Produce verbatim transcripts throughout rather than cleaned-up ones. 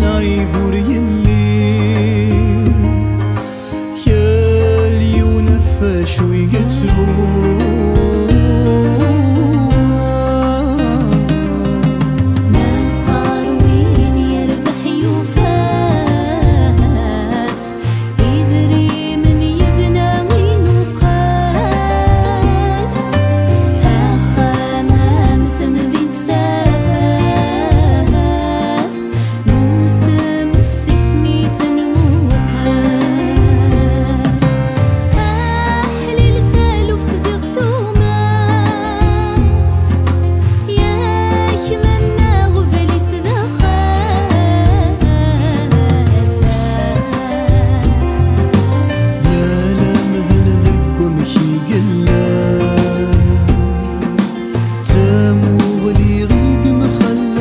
Aybur yelli, kal yiwen ɣef wacu i yettru. Meqqar win yerbeḥ yufa-t, idrimen yebna inuqal, axxam am temdint tafat. Nusem seg-s mi tenmuqal. Aḥlil taluft ziɣ tumat, yak ma nnaɣ ubali s daxel. Yal amdan deg wamek i yella. D tamuɣli i yemxallafen,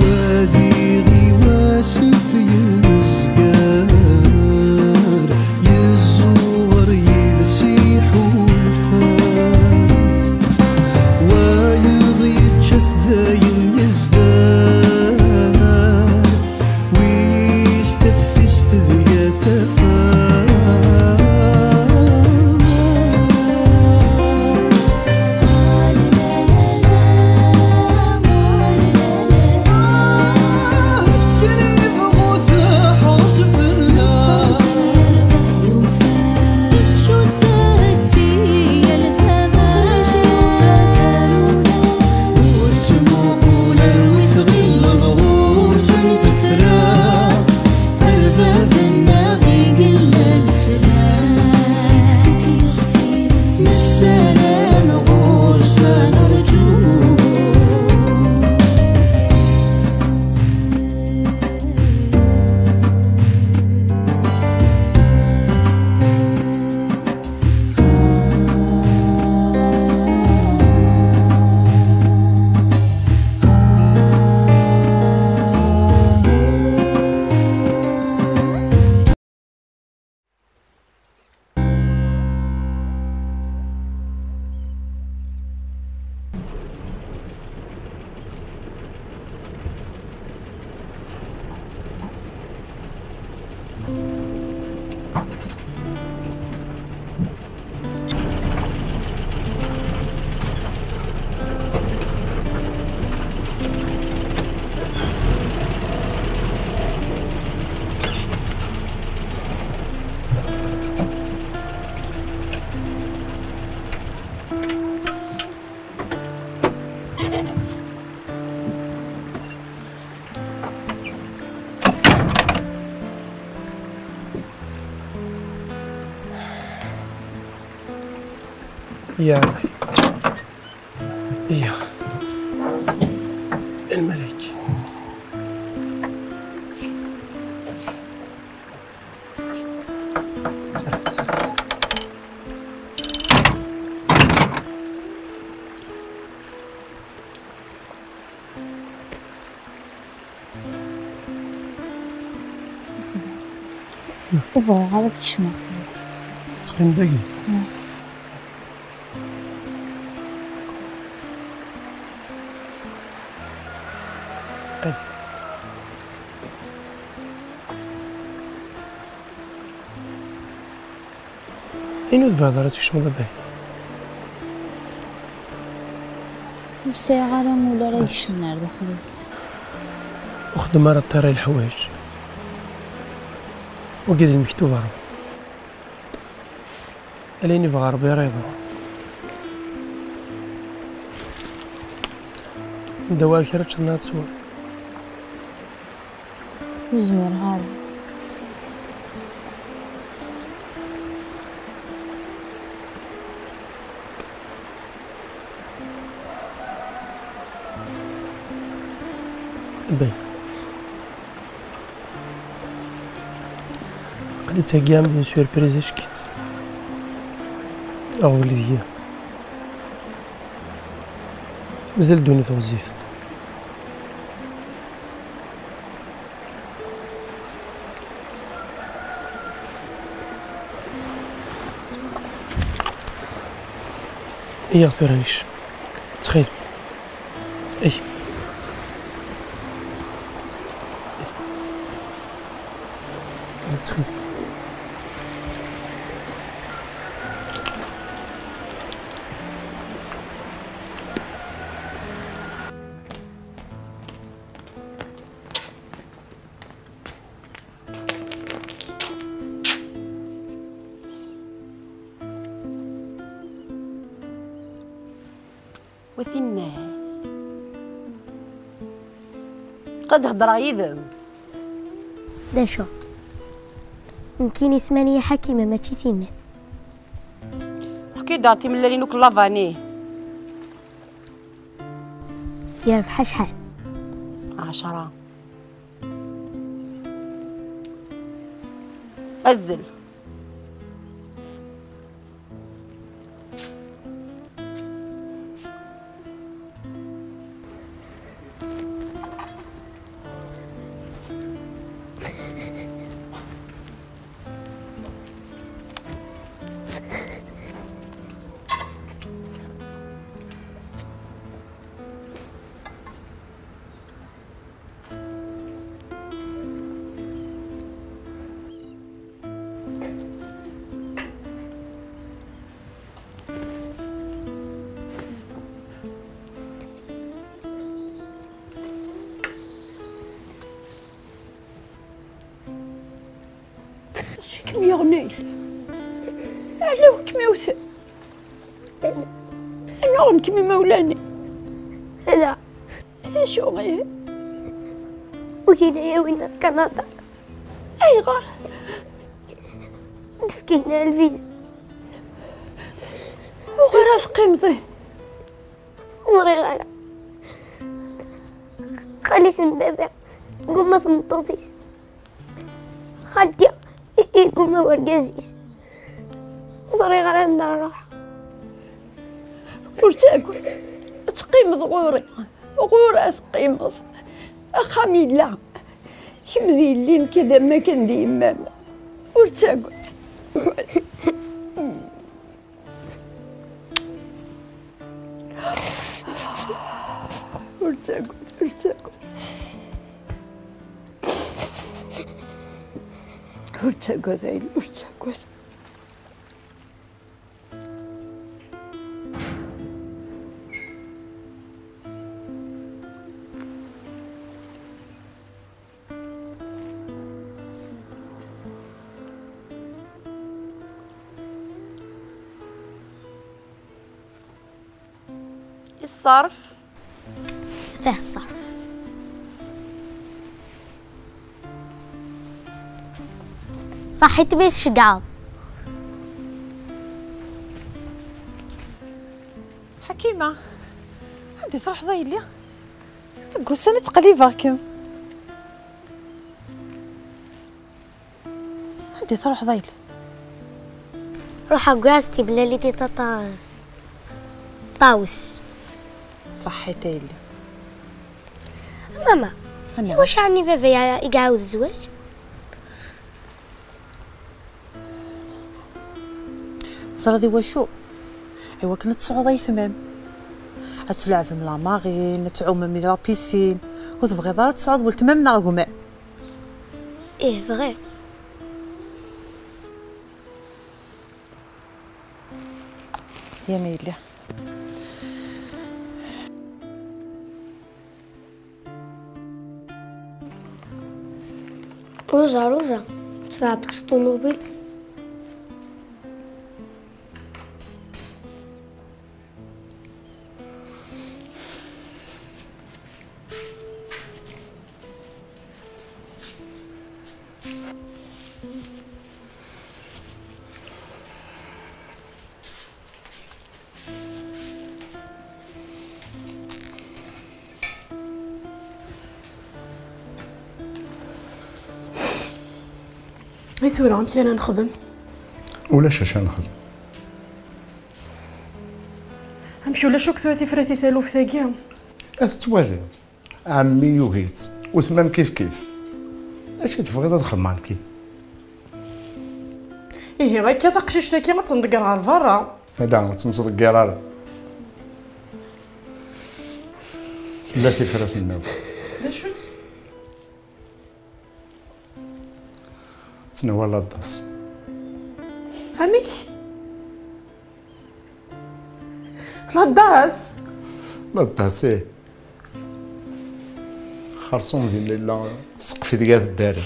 wadi i wasif yezger, yezzuɣer yid-s iḥulfan. Wayeḍ yečča-t dayen yezder, wis teftist deg-s tafat. Ur ttmuqul ar wi tɣilleḍ ɣur-sen tefra. A bab-nneɣ i yella leslak, nessaram ɣur-s ad nerǧu. يا يا الملك. سلام، سلام. Isem. Ur bɣiɣ ara ad kecmeɣ tura. Teqqim dagi? Ah. Qqim. Ini ur tebɣiḍ ara ad tkecmeḍ a Bahi? Ur sɛiɣ ara ul ara ikecmen ar daxel-iw. Ur xeddem ara ṭṭir i leḥwayeǧ. Wagi d lmektub a Ṛebbi. Ala ayen ibɣa Ṛebbi ara yeḍru. Anda wa kra ad teččeḍ neɣ ad tesweḍ? Ur zmireɣ ara. Bay. Aql-i ttaggaɣ-am-d une surprise ack-itt. Aɣbel deg-i. Mazal ddunit ɣezzifet. Iyyaɣ tura nekcem. Ttxil. Ay. Ttxil. Wa tinnat. Qad hedreɣ yid-m. D acu? Nekkini isem-iw Ḥakima, mačči tinnat. Ḥki-d timellalin akk n lavani. Yerbeḥ acḥal? Ɛecṛa. Azzel. Acu i kem-yeɣnil? Ɛlaw kem-iwten. Nnuɣen-kem imawlan-im. Ala. D acu ihi? Ur yelli yawin ar Kanada. Ayɣer? Ur d-fkin ara lviza. Uɣur ara teqqimeḍ ihi? Ur ẓriɣ ara. Xali-s n baba, gumma tmeṭṭut-is. Xalti, i, i gumma wergaz-is. Ur ẓriɣ ara anda ara ruḥeɣ. Ur ttagad, ad teqqimeḍ ɣur-i. Ɣur-i ad teqqimeḍ. Axxam yella. Kemm d yelli-m, ad am-aken d yemma-m. Ur ttagad. Ur ttagad, ur ttagad. Ur ttagad, ay, ur ttagad. Ṣṣerf. Ata ṣṣerf. Ṣaḥit mi tceggɛeḍ. Ḥakima, anda i tṛuḥeḍ a yelli? Deg wussan i ttqellibeɣ-kem. Anda i tṛuḥeḍ a yelli? Ruḥeɣ gwiɣ-as timellalin i ṭaṭa Ṭawes. Ṣaḥḥit a yelli. Mama, iwacu ɛni baba i iɛawed zzwaǧ? Teẓriḍ iwacu? Iwakken ad tesɛuḍ aytma-m. Ad tleɛbem la marine, ad tɛumem di la piscine. Ur tebɣiḍ ara ad tesɛuḍ weltma-m neɣ gma-m? Ih, bɣiɣ. Yan yelli. Ṛuza, Ṛuza, tleɛbeḍ s ṭumubil? I tura, amek ara nexdem? Ulac acu ara nexdem. Amek ulac akk tura tifrat i taluft-agi? Ad tettwaliḍ. Ɛemmi yugi-tt, weltma-m kifkif. Acu i tebɣiḍ ad xedmeɣ nekkini? Ihi akka taqcict-agi ad tt-nḍegger ɣer berra. Ala, ur tt-nettḍeggir ara. Tella tifrat-nneɣ. D acu-tt? D Nwa laḍas. Amek? Laḍas? Laḍas, ih. Xerṣum dinna yella ssqef ideg ara teddari.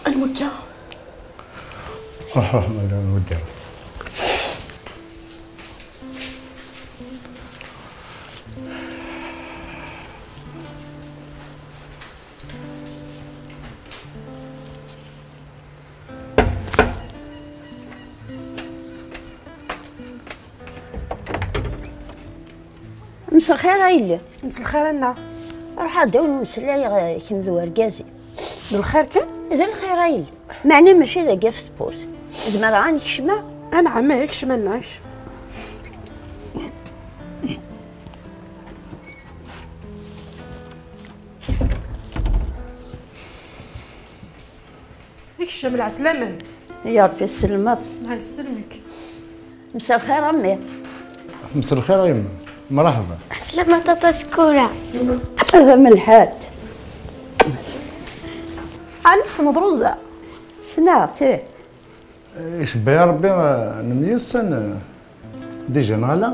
Anwa akka? Ruḥ, ruḥ, ma llan wuddi. Mselxir a yelli. Mselxir a nna. Ruḥ ad d-awen mmeslayeɣ, eh, kemm d wergaz-im. D lxir kan? D lxir a yelli. Meɛna mačči dagi ɣef tewwurt. Zemreɣ ad nekcem? Anɛam, kcem a nna, kcem. Ikcem lɛeslamen. Ya Ṛebbi, sselmeḍ. Ad yesselmek. Mselxir a mmi. Mselxir a yemma. Mṛeḥba. Ɛeslama a taṭa Sekkura. Ad am lḥal. Ɛni tessneḍ Ṛuza? Ssneɣ-tt, ih. Icebba-ya Ṛebbi, eh, nemyussan, eh, déjà neɣ ala?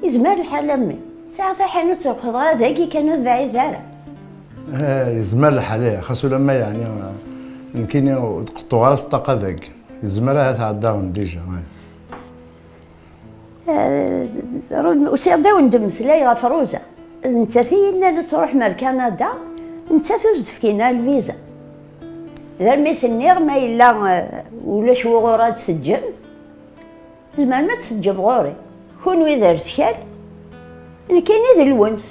Yezmer lḥal a mmi. Sɛiɣ taḥanut ur xeḍɣ ara dagi kan ur tebɛid ara. Eh, yezmer lḥal, ih, xas ulamma yeɛni, eh, nekkini ur d-qeṭṭuɣ ara s ṭṭaqa dagi. Yezmer ahat ɛeddaɣ-n déjà, ih. Eh, Ru-, usiɣ-d ad wen-d-mmeslay ɣef Ṛuza. D nettat i yennan ad truḥem ar Kanada, nettat ur s-d-fkin ara lviza. D armi s-nniɣ ma yella, eh, ulac wuɣur ad teǧǧem, tzemrem ad teǧǧem ɣur-i. Kunwi d areskal, nekkini d lwems.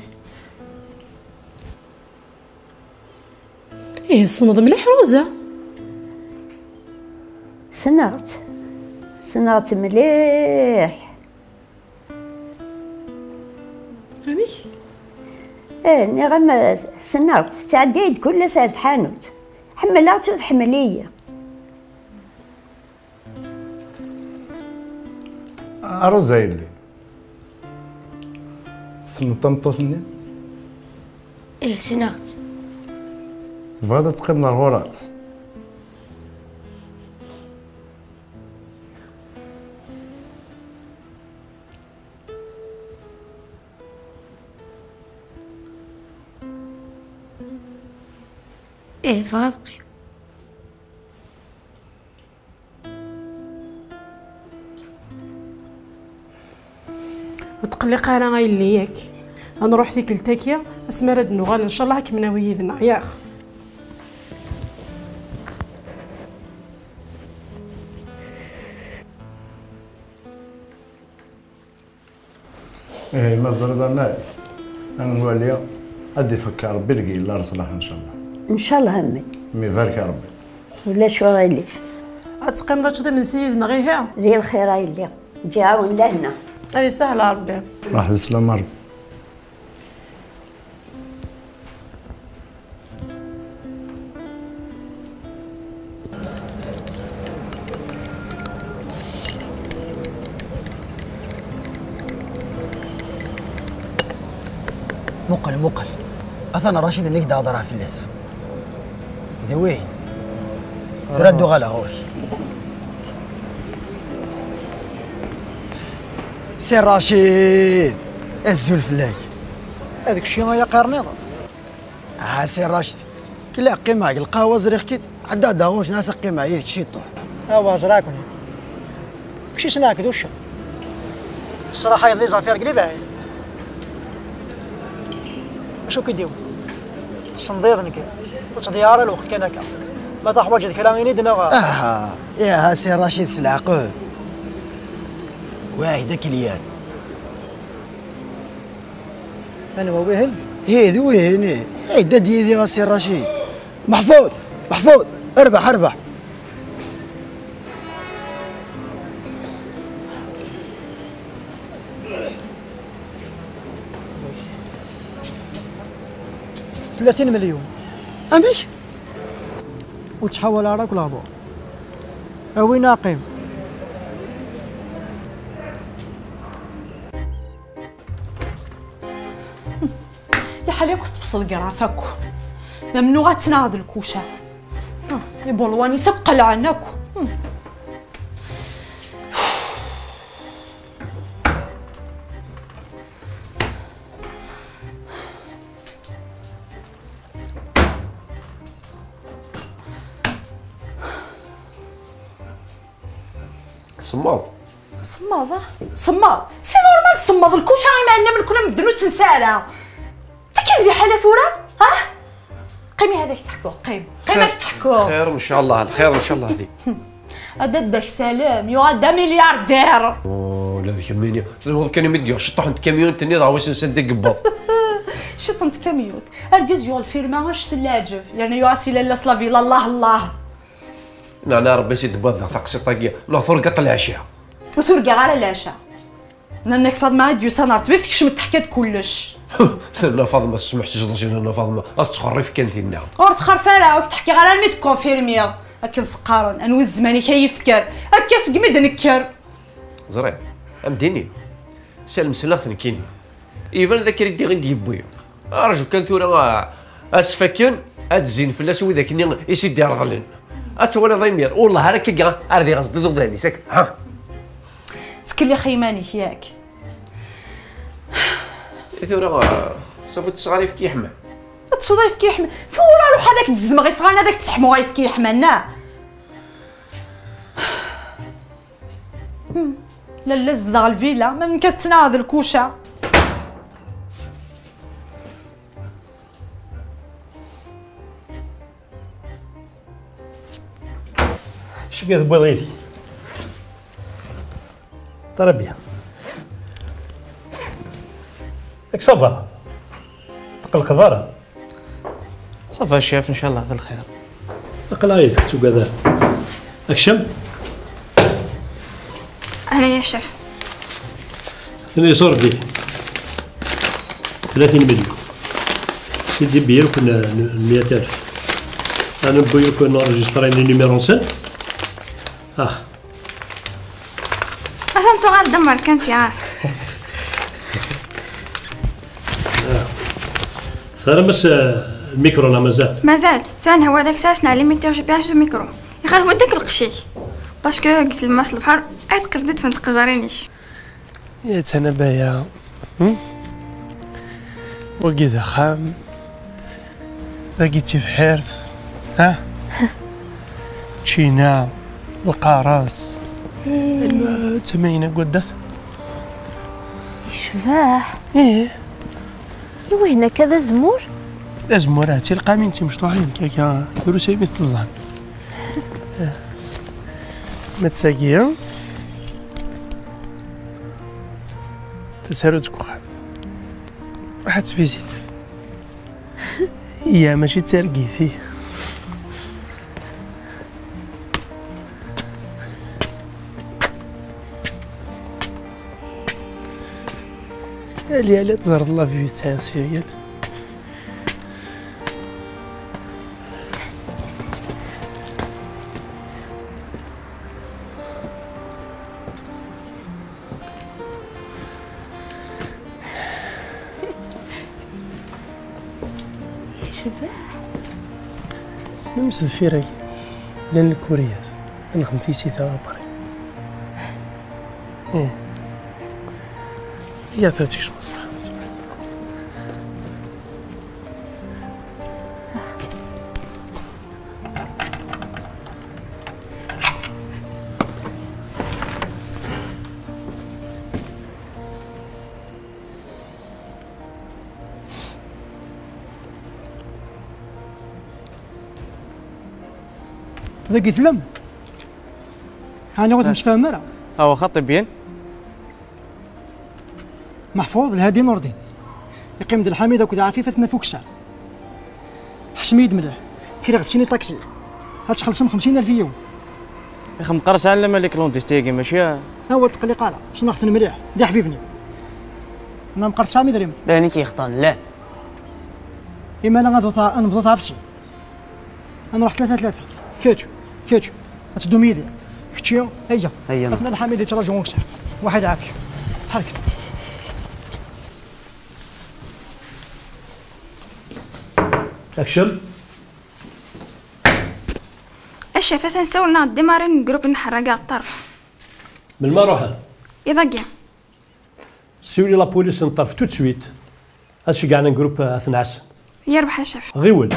Ih, tessneḍ mliḥ Ṛuza? Ssneɣ-tt. Ssneɣ-tt mliḥ. Amek? Eh, nniɣ-am, eh, ssneɣ-tt. Tettɛedday-d kul ass ar tḥanut. Ḥemmleɣ-tt u tḥemmel-iyi. A Ṛuza yelli, tessneḍ tameṭṭut-nni? Ih, ssneɣ-tt. Tebɣiḍ ad teqqimeḍ ar ɣur-s? Ih, bɣiɣ ad qqim. Ur tqelliq ara a yelli, yak. Ad nruḥ tikkelt-agi, asmi ara d-nuɣal, ncallah, ad kem-nawi yid-neɣ, yax? Eh, ma teẓriḍ a Nna, ad nwali, ad d-ifekk Ṛebbi deg yella leṣlaḥ, ncallah. Ncallah a mmi. Mi barek Ṛebbi. Ulac aɣilif. Ad teqqimeḍ ad teččeḍ imensi yid-neɣ, ihi? Di lxir a yelli. Ǧǧiɣ-awen lehna. Ad isahel Ṛebbi. Ṛuḥ di sslama a Ṛebbi. Muqel, muqel. Atan Racid-nni i k-d-hedreɣ fell-as. D wihin. Tura ad d-uɣaleɣ ɣur-k. Si Racid! Azul fell-ak. Ad kečči ay aqirniḍ. Ah, si Racid. Kla qqimeɣ deg lqahwa ẓriɣ-k-id. Ɛedda, ɛedda ɣur-k, nniɣ-as ad qqimeɣ yid-k ciṭuḥ. Awa, ẓriɣ-ken. Kečč yesneɣ-k d uccen. Ṣṣraḥa, yeḍli ẓafir deg lebɛid. Acu k-id-iwwin? Ssenḍiḍ nekk. Ur ttḍeyyiɛ ara lweqt kan akka. Ma teḥwaǧeḍ kra, ini-d neɣ... Aha, iha Si Racid s leɛqel. Waḥid akelyan. Anwa wihin? Ih, d wihin, ih. Ɛedda-d yid-i a Si Racid. Meḥfud! Meḥfud! Rbeḥ, rbeḥ! Tlatin melyun. Amek? Ur ttḥawal ara akk lehdur. Awi neɣ qqim. Liḥala akk teṭṭef s lgraf akk. Mamnuɣ ad tnaɣ d lkuca. Ah, ibulwan-is akk qelɛen akk. Hmm. Semmaḍ. Semmaḍ, ah? Semmaḍ. C'est normal semmaḍ. Lkuca iman-nnem nekni medden ur tt-nesɛi ara. Tekki d liḥala tura, ha? Qqim ad ak-teḥku, qqim. Qqim ad ak-teḥku. Xir, ncallah, xir, ncallah, di. A dadda-k Salem, yuɣal d amilyardir. Oh, ula d kemmini. Tenwiḍ kan imi d-yuɣ ciṭṭuḥ n tkamyunt-nni, dɣa wissen sanda i yewweḍ. Ciṭ n tkamyunt. Argaz yuɣ lfirma, annect n leɛǧeb. Yerna yuɣ-as i lalla-s la villa, Allah, Allah. Neɛna Rebbi, si d-wwiḍ daɣ taqsiṭ-agi, neɣ turgaḍ leɛca? Ur turgaɣ ara leɛca. Nanna-k Faḍma i d-yusan ar ṭṭbib, tekcem teḥka-d kullec. Nanna Faḍma, tesmeḥsiseḍ-as i Nanna Faḍma, ad tettxerrif kan tinna. Ur txerref ara, ur k-d-ḥkiɣ ara almi d-konfirmiɣ. Akken s-qqaren, anwi zzman-ik ay ifker, akka segmi d-nekker. Ẓriɣ, am d-ini, Salem selleɣ-t nekkini. Iban d akridi i d-yewwi. Arju kan tura, a, ad s-fakken, ad d-zzin fell-as widak-nni i s-id-ireḍlen. Ad twaliḍ imir, wellah ara k-iga ar d iɣeẓd d uḍan-is, ak-, ha? Ttkellix i yiman-ik, yak? I tura, a, safu tesɣar ayefki yeḥman. Ad tesweḍ ayefki yeḥman? Tura ruḥ ad ak-d-zedmeɣ isɣaren, ad ak-d-seḥmuɣ ayefki yeḥman, na? Hmm. Lalla tezdeɣ lvila, ma nekk ad ttnaɣ d lkuca. Acu akka tewwiḍ yid-k? Très bien. Yak ça va. Tqelqeḍ ara. Ça va, chef, ncallah d lxir. Aql-aɣ yid-k, ur tugad ara. Akcem. Ahlan ya chef. Tni sordi. Tlatin melyun. Sidi biyir kun miyat alef. Ana buyir kun enregistré le numéro nsen. Ah. Atan tuɣal d amerkanti, ah. Terram-as, eh, lmikru neɣ mazal? Mazal. Tura nhewwa deg sas n limiter G P S du micro. Ixatem deg lqecc-ik. Parce que deg tlemmast n lebḥer, ad tqerded fent tqejjarin-ik. Ya tana baya. Hmm? Wagi d axxam. Dagi d tibḥirt, ha? Ččina, lqaras. Alma d tamayna n waddad. Yecbeḥ. Ih. I wihin akka d azemmur? D azemmur, ah, d tilqamin timecṭuḥin, akka, drus aymi t-teẓẓan. Ma d tagi, tasarut deg uxxam. Ruḥ ad tbizitet. Ya, mačči d targit, i. Ali, ali, ad teẓreḍ la vue tesɛiḍ s yagad. Yecbeḥ. Même s deffir-agi, llan lkuriyat, ad nexdem tisita après. Ih. Ya, ta tekcem ṣṣeḥ. Dagi tellam? Ɛni ur temsefhamem ara? Awa, xaṭi byen. Meḥfuz, Lhadi, Nurdin. Yeqqim-d Lḥamid akked Ɛafif ad ten-naf ukessar. Ḥesm-iyi-d mliḥ. Kriɣ-d sin iṭaksi. Ad txellṣem xemsin alef i yiwen. Ixem qers ɛan lama les clandestins-agi, mačči a- Awa, ur tqelliq ara. Ssneɣ-ten mliḥ. D iḥbiben-iw. Nna meqqar tesɛam idrimen. D ayen i k-yexḍan, llan. Imana ad nbḍut, ad nbḍut ɣef sin. Ad nruḥ tlata tlata. Kečč, kečč, ad teddum yid-i. Kečči, ayya. Ayya. Afna Lḥamid yettraǧu ukessar. Waḥid ɛafi. Ḥerket. Akcem. Acaf, atan sawlen-aɣ-d d imarren n grupp n Ḥerraga ɣer ṭṭerf. Melmi ara ruḥen? Iḍ-agi. Siwel i la police n ṭṭerf tout de suite. Ad ceggɛen grupp, eh, ad ten-ɛassen. Yerbeḥ a ccaf. Ɣiwel.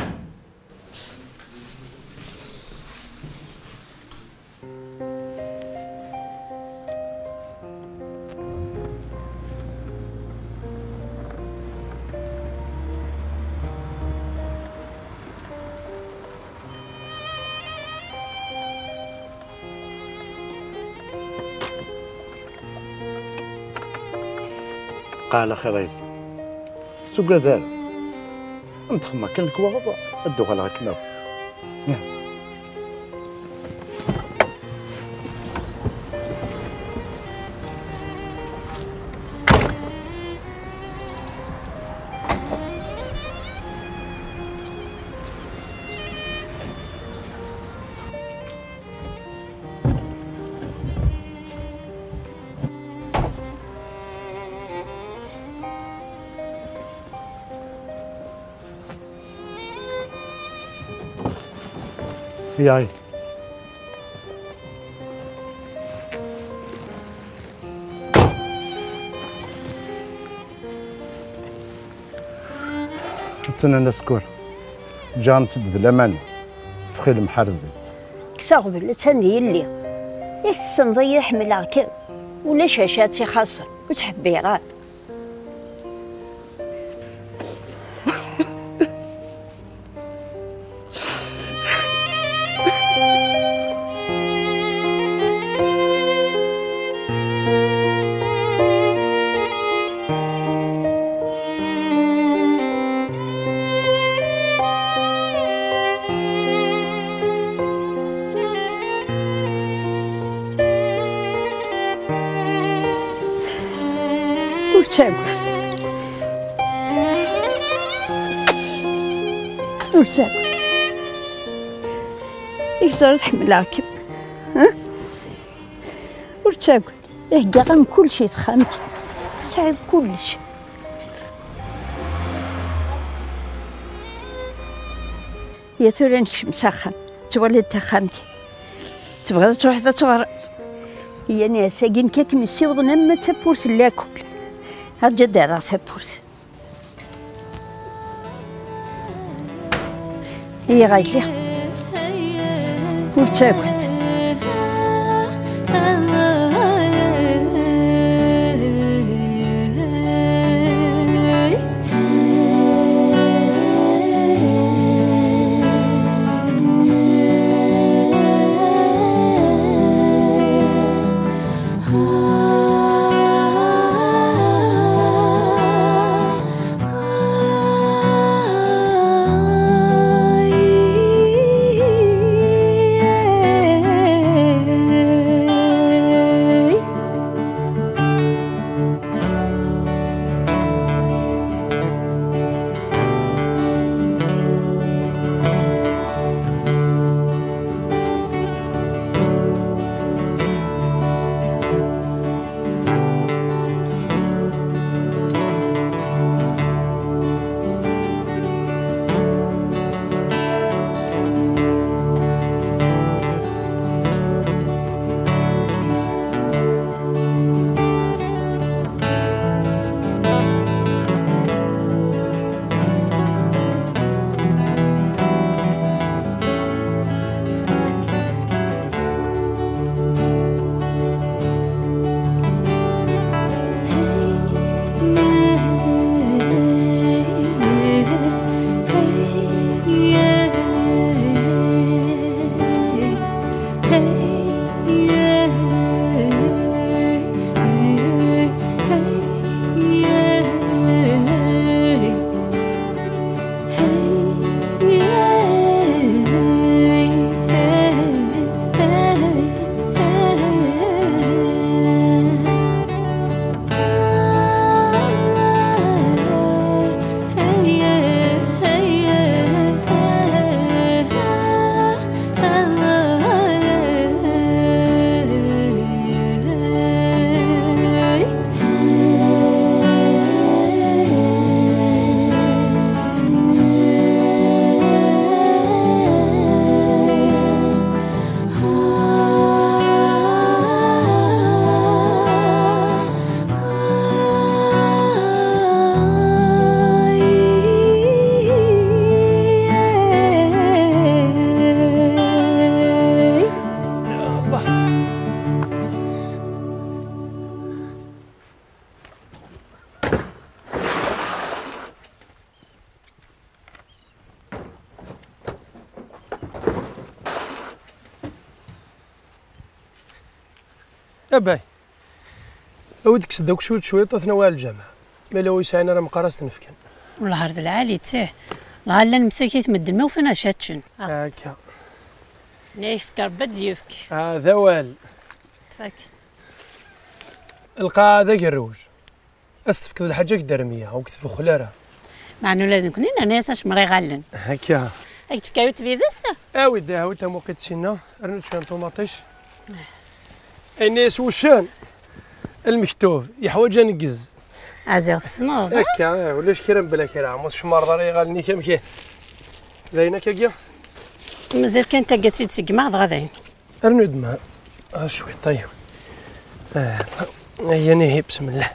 قال خير. Ur tuggad ara. Am txemma kan lekwaɣeḍ, ad d-uɣaleɣ ad kem-awiɣ. Ya. Yaɣ. Ttnen askur. Ǧǧan-tt-id d laman. Ttxil-m ḥerz-itt. Kkes aɣbel, attan d yelli. Yak tessneḍ-iyi, ḥemmleɣ-kem. Ulac acu ad tt-ixaṣṣen, ur ttḥebbir ara. Ur ttagad. Ur ttagad. Ih, ẓriɣ ḥemmleɣ-kem. Huh? Ur ttagad. Heggaɣ-am kullec i texxamt. Tesɛiḍ kullec. Ya tura nekcem s axxam, twaliḍ taxxamt-i. Tebɣiḍ ad truḥeḍ ad teɣreḍ? Yya-ni ass-agi nekk ad kem-ssiwḍen am tawwurt n lakul. Arǧu ad d-rreɣ tawwurt. Yya ɣayli. Ur ttagad. Abay. Awi-d kkes-d akk cwiṭ cwiṭ, a t-nawi ɣer lǧameɛ. Ma yella ur yesɛin ara meqqar, a s-ten-fken. Wellah ar d lɛali, ttih. Wellah llan msakit medden ma ufan acu ad ččen. Akka. Ma yefk Rebbi ad d-yefk. Ah, d awal. Tfak. Lqaɛa d agerruj. A s-tefkeḍ lḥaǧa deg ddermiya, ur k-tbuxel ara. Meɛna ula d nekkni nerna-yas acemmer iɣallen. Akka. Ad k-d-tefk yiwet tbidest? Awi-d, awi-d tamuqit sinna, rnu-d cwiya n ṭumaṭic. Ayen i yeswuccen, lmektub, yeḥwaǧ aneggez. Ɛziɣ tessneḍ, ha? Akka, eh, ulac kra mebla kra, ma tcemmareḍ ara iɣallen-ik amek ihi? D ayen akkagi? Mazal kan taggatt i d-seggmeɣ, dɣa d ayen. Rnu-d ma, ah, cwiṭ, aywa. Ah, aya nihi, bismillah.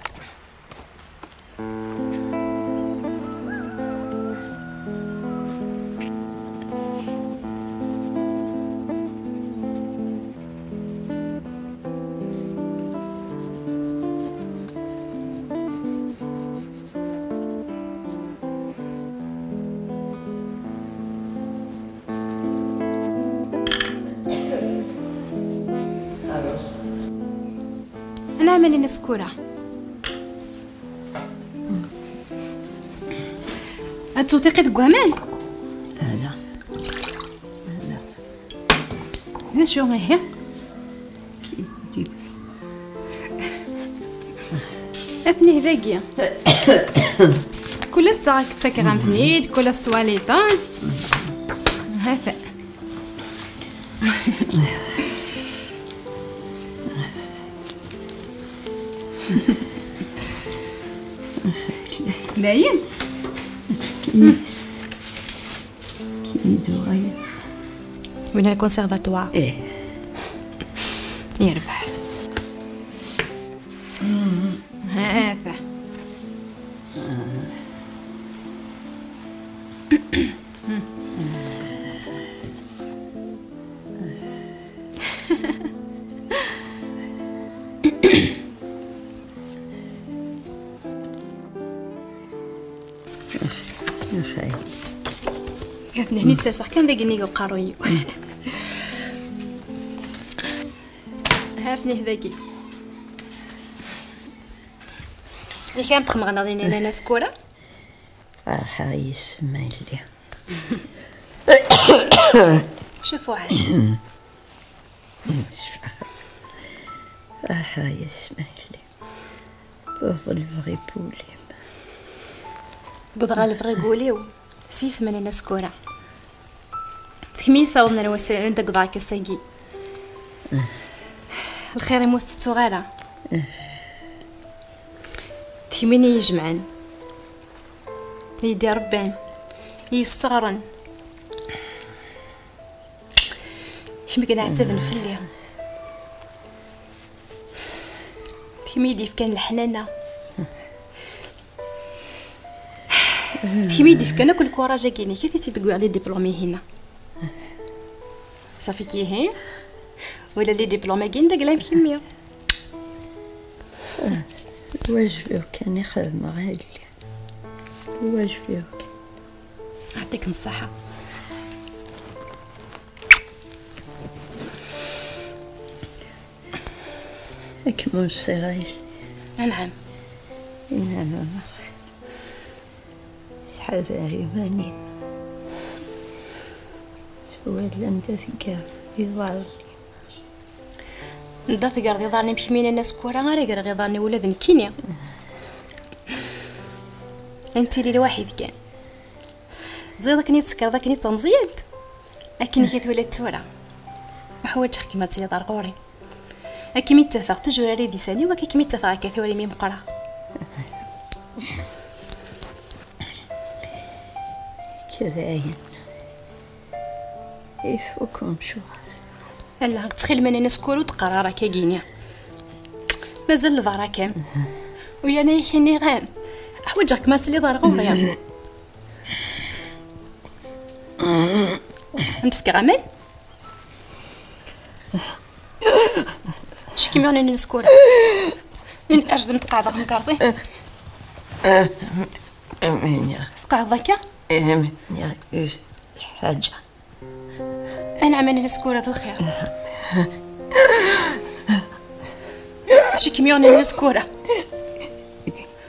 Anɛam a Nina Sekkura. Ad tewtiqi deg waman? Ala. Ala. D acu ihi? Atni dagi. Kul ass ttakeɣ-am-ten-id, kul ass twaliḍ-ten. Hata. Dayen. Kid uɣayet. Win al conservatoire. Eh. Yerbeḥ. Hata. Ax-, axay. Atan hni ttaseɣ kan d agenni deg uqerruy-iw. Hatni dagi. Yak am txemɣneḍ ini lana Sekkura? Ferḥeɣ yes-m a yelli. Caf waḥed. Ferḥeɣ yes-m a yelli. Tewwḍeḍ lebɣi n wul-im. Wwḍeɣ ɣer lebɣi n wul-iw. S yisem n Nina Sekkura. D kemm i yessawḍen ar wass-, ar anda wwḍeɣ akka ass-agi. Lxir-im ur t-tettuɣ ara. D kemm i yi-ijemɛen, i yi-d-irebban, i yi-yesseɣren. Kemm i yenɛettaben fell-i. Kemm i yi-d-yefkan leḥnana. Kemm i yi-d-yefkan akk lkuraj-agi-inek, i t-id-wwiɣ les diplômes-ihin-a. Safi kihi. Ula les diplômes-agi n dagla am kemmi. Wajeb-iw kan i xedmeɣ, a yelli. Wajeb-iw kan. Yeɛṭikem ṣṣeḥḥa. Ad kem-unṣiɣ a yelli. Anɛam. Inɛam a Marie. Ttḥadar iman-im. Twala anda teggareḍ iḍarren-im. Anda tegreḍ iḍarren-im kemmini a Nna Sekkura, ara greɣ iḍarren-iw ula d nekkini. Ad nettili lwaḥid kan. Tẓiḍ akken i d-tekkreḍ akken i d tameẓyant. Akken i k-twala tura. Uḥwaǧeɣ-kem ad tiliḍ ar ɣur-i. Akken i d-ttafeɣ toujours ar idisan-iw, akken i k-id-ttafeɣ akka tura imi meqqreɣ. Kra ayen. Ifuk umcum. Ala, ttxil-m a Nna Sekkura ur d-qqar ara akka-gini. Mazal lbaraka-m. U yerna-yak iniɣ-am, ḥwaǧeɣ-kem ad tiliḍ ar ɣur-i. Ad m-d-fkeɣ aman? Cekkim a Nna Sekkura. Nin ajdem tqeɛdeɣ mkerḍi. Tqeɛdeḍ akka? Ḥaǧa. Anɛam a Nna Sekkura, d lxir. Tcikkem yuɣen Nina Skura?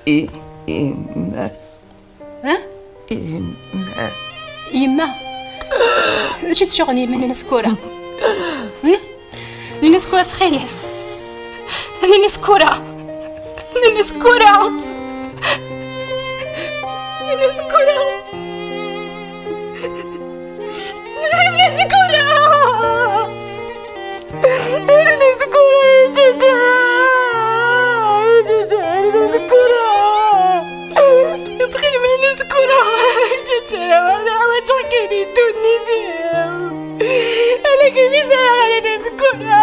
I, i, ma, ha? I, ma. Yemma? D acu tcuɣen yemma Nina Skura? Hmm? Nina Skura, ttxil. Nina Skura. Nina Skura. Nina Skura. Nina Skura. Nina Skura, ya Ǧaǧa. Ya Ǧaǧa, Nina Skura. Ttxil-m, Nina Skura. Ya Ǧaǧa, أنا ḥwaǧeɣ kan i ddunit-iw. Ala kan i sɛiɣ, a Nina Skura.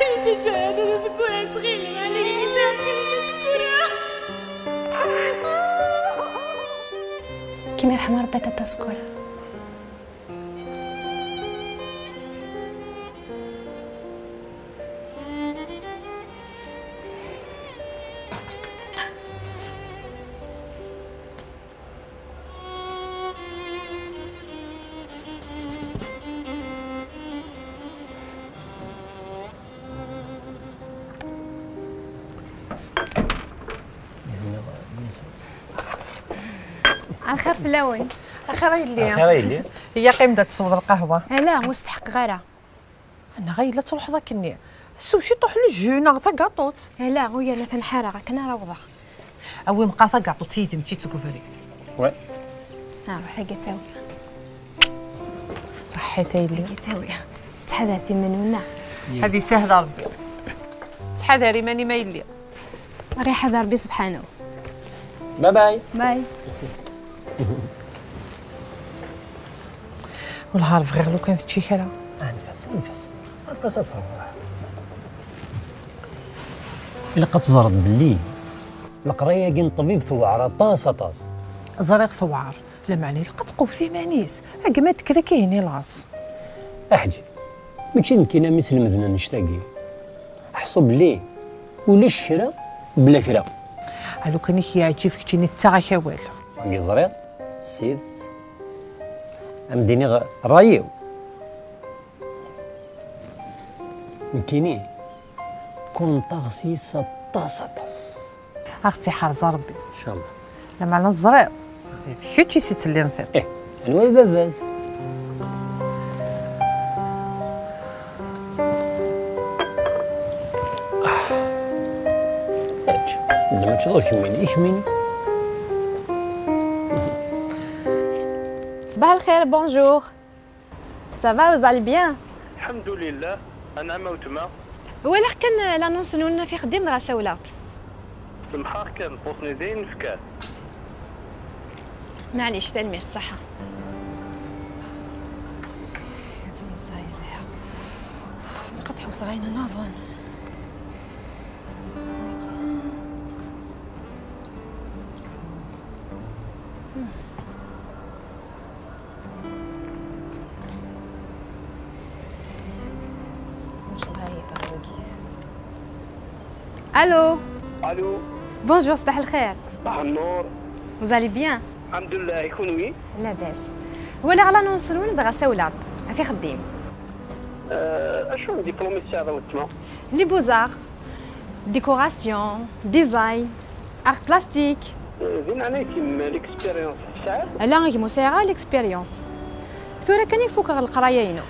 Ya Ǧaǧa, a Nina Skura, ttxil-m, ala kan i sɛiɣ kan a Nina Skura. Kem irḥem Rebbi a Tata Skura. Lxir fell-awen. Axir a yelli. Axir a yelli. Iya, qqim-d ad tesweḍ lqahwa. Ala, ur steḥqeɣ ara. Neɣ a yelli ad truḥeḍ akkenni. Sew ciṭuḥ n jus neɣ tagaṭut. Ala, uya la tanḥareɣ akken ara awḍeɣ. Awi meqqar tagaṭut yid-m, mačči d tgebri. Ouais. Ah, ruḥ tagi ad tawi. Ṣaḥḥit a yelli. Tagi ad tawi. Ttḥadaret iman-nwen. Ad isahel Rebbi. Ttḥadar iman-im a yelli. Ad iḥader Rebbi subḥanahu. Bye bye. Bye. Wellah ar bɣiɣ lukan tečči kra. Anef-as, anef-as. Anef-as ad s-nruḥ. Ilaq ad teẓreḍ belli leqraya-agi n ṭṭbib tewɛer aṭas, aṭas. Ẓriɣ tewɛer, lameɛna ilaq ad tqewwet iman-is. A gma tekker akka ihi laẓ. Aḥǧi, mačči d nekkini am iselmden annect-agi. Ḥṣu belli ulac kra bla kra. A lukan i k-yeɛǧib keččini tettaɣ-ak awal. Agi ẓriɣ, s tidet. Am d-iniɣ ṛṛay-iw. Nekkini, kunṭaɣ s yis aṭas, aṭas. Ad ɣ-tt-iḥrez Rebbi. Incallah. Lameɛna teẓriḍ, d kečč i s-ittellin tiṭ. Ih, anwa i d baba-s? Ečč, d mačči d kemmini, i kemmini. Ṣbaḥ lxir, bonjour. Ça va, vous allez bien? Lḥemdulillah, anɛam a weltma. Walaɣ kan, euh, l'annonce-nwen ɣef ixeddim dɣa sawleɣ-d. Semḥeɣ kan, txuṣṣni d ayen nefka. Maɛlic, tanemmirt, ṣaḥa. Ẓer yesɛa. Ilaq ad ḥewseɣ ayen nniḍen. Allô. Allô. Bonjour, صباح الخير. صباح النور. Vous allez bien? الحمد لله، كونوي؟ لاباس. Walaɣ l'annonce-nwen dɣa sawleɣ-d ɣef ixeddim. Euh, acu n diplôme i tesɛiḍ a weltma? Les beaux-arts, décoration, design, art plastique. Euh, di leɛnaya-k, l'expérience tesɛiḍ? Ala, a gma, ur sɛiɣ ara l'expérience. Tura kan i fukeɣ leqraya-inu.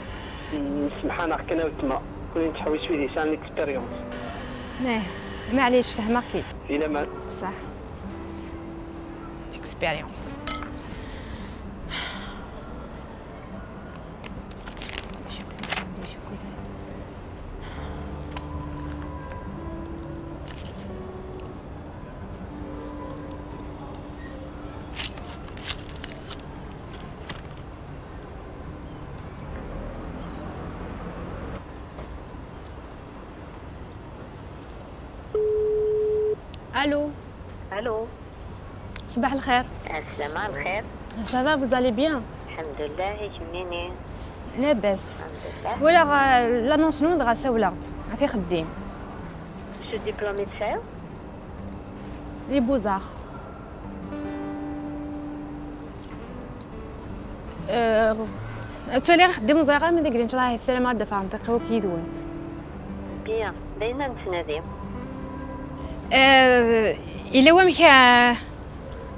Mm, semḥ-aneɣ kan a weltma, kul nettḥewwis wid yesɛan l'expérience. Ih, maɛlic, fehmeɣ-k-id. Di laman. Ṣaḥ. L'expérience. Allô. Allô. صباح الخير. السلام على الخير. Ça va, vous allez bien? الحمد لله، كميني. لاباس. الحمد لله. Walaɣ l'annonce-nwen dɣa sawleɣ-d ɣef ixeddim. شو الدبلوم تسعيو؟ Les beaux-arts. Euh, Actually, ɣer xeddim ẓriɣ armi d agri, nchallah, ssarameɣ ad d-afeɣ amḍiq-iw akked yid-wen. Bien, d ayen ad nettnadi. Eh, yella wamek, eh,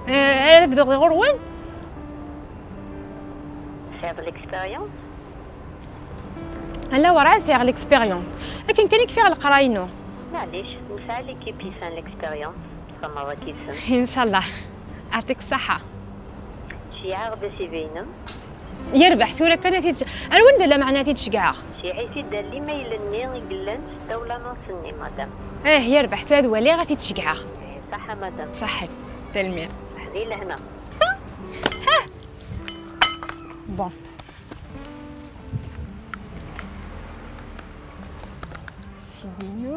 eh, ara bduɣ di ɣur-wen? Tesɛiḍ l'expérience? Ala, werɛad sɛiɣ l'expérience. Akken kan i kfiɣ leqraya-inu. Maɛlic, nesɛa l'équipe yesɛan l'expérience. Tfehmeḍ akk yid-sen. Inchallah. Ɛṭik ṣṣeḥḥa. Ceyyɛeɣ-d C V-inem. Yerbeḥ, tura kan ad t-id-, ar wanda lameɛna ad t-id-ceggɛeɣ? Ceyyɛit-id ar l'email-nni i yellan s ddaw l'annonce-nni, madame. Eh, yerbeḥ, tura ad waliɣ ad t-id-ceggɛeɣ. Ṣaḥḥa, madame. Ṣaḥḥa. Tanemmirt. Di lehna. Bon. C V-inu.